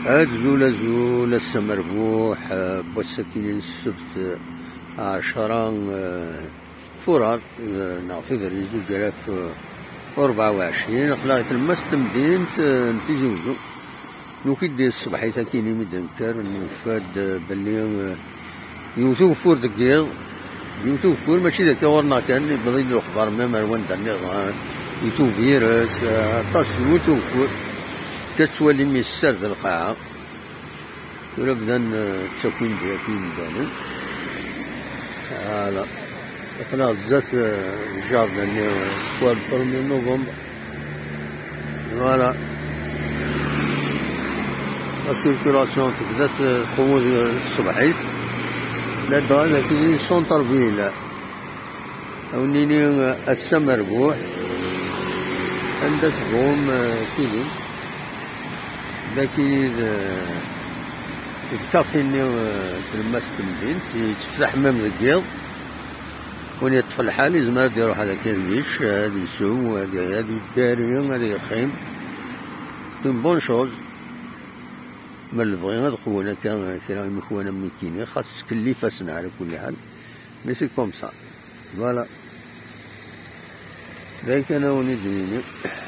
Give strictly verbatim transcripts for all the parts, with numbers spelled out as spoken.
Azul, azul, ass amerbuḥ, eh, n wass-agi n ssebt, eh, ɛecra, eh, furar, eh, neɣ février zuǧ alaf, eh, u rebɛa u ɛecrin. Aql-aɣ di tlemmast n temdint, eh, n Tizi Uzzu. Nuki-d ṣṣbeḥ-it akkin imi d-nekker, nufa-d, eh, belli, eh, yewwet ugeffur deg yiḍ, yewwet ugeffur, mačči d akka ɣur-neɣ kan, yewweḍ-iyi-d lexbar même ar wanda nniḍen, itubires, eh, aṭas, yewwet ugeffur. Akka tettwalim yessared lqaɛa. Tura bdan, eh, ttakin-d akkin yimdanen. Voilà. Aql-aɣ zdat, eh, jardin-nni, eh, square premier novembre. Voilà. La circulation tebda tqewwed, eh, tṣebḥit. Ladɣa dagi di centre-ville. Ad wen-nini, eh, ass amerbuḥ. Anda tebɣum, eh, tilim. Dagi d, eh, d kafini, eh, tlemmast n temdint, yetteftaḥ même deg yiḍ. Win yeṭṭef lḥal yezmer ad iruḥ ad akken ad yečč, ad isew, ad, ad yeddari, ad yeqqim. C'est une bonne chose. Ma lebɣi ad qewwen akka kra imekwan am nekkini, xas ttkellif-asen ɛla kulli ḥal. Mais c'est comme ça. Voilà. D ayen kan a wen-id-nini,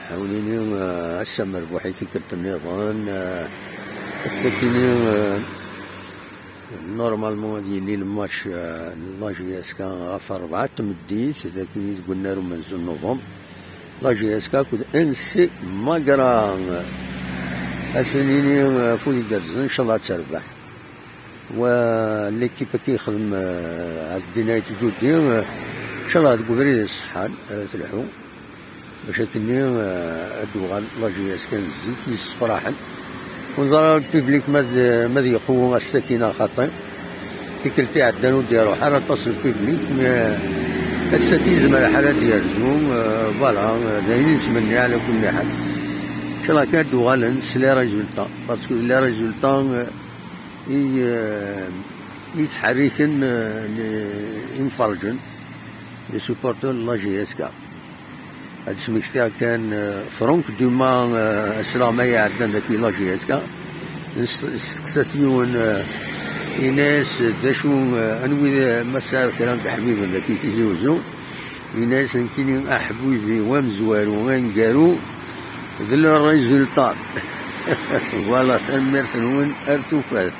a wen-nini, euh, ass amerbuḥ i tikkelt nniḍen, euh, ass-akini, euh, normalement ad yili le match, euh, n la J S K ɣef rebɛa n tmeddit, d akken i deg unnar umenzu n novembre. La J S K akked N C Magra. Ad sen-nini, euh, afud igerrzen, ncallah ad terbeḥ. Wa l'équipe-agi yexdem, euh, Ɛezdin Ayt Ǧudi, euh, ncallah deg ubrid iṣeḥḥan ara telḥu. Bac akkenni, euh, ad d-tuɣal la J S K n zik yessefraḥen. Ur neẓri ara lpiblik ma d, ma d yeqwu ass-agi neɣ xaṭi. Tikkelt iɛeddan ur d-iruḥ ara aṭas n lpiblik, mais, euh, ass-agi yezmer lḥal ad d-yerzu, euh, voilà, euh, d ayen i nettmenni ɛla kulli ḥal. Ncallah kan ad d-uɣalen s les résultats, parce que les résultats, euh, i, eh, yettḥerriken, eh, le-, imferrǧen, les supporters n la J S K. Ad smektiɣ kan, eh, Franck Dumas, eh, asleɣmay iɛeddan daki la J S K. Nest-, nesteqsa-t yiwen, eh, ini-as d acu, eh, anwi d, ma tesɛiḍ kra n teḥbiben daki Tizi Uzzu. Ini-as nekkini aḥbib-iw amezwaru aneggaru d le résultat. Voilà, tanemmirt-nwen, ar tufat.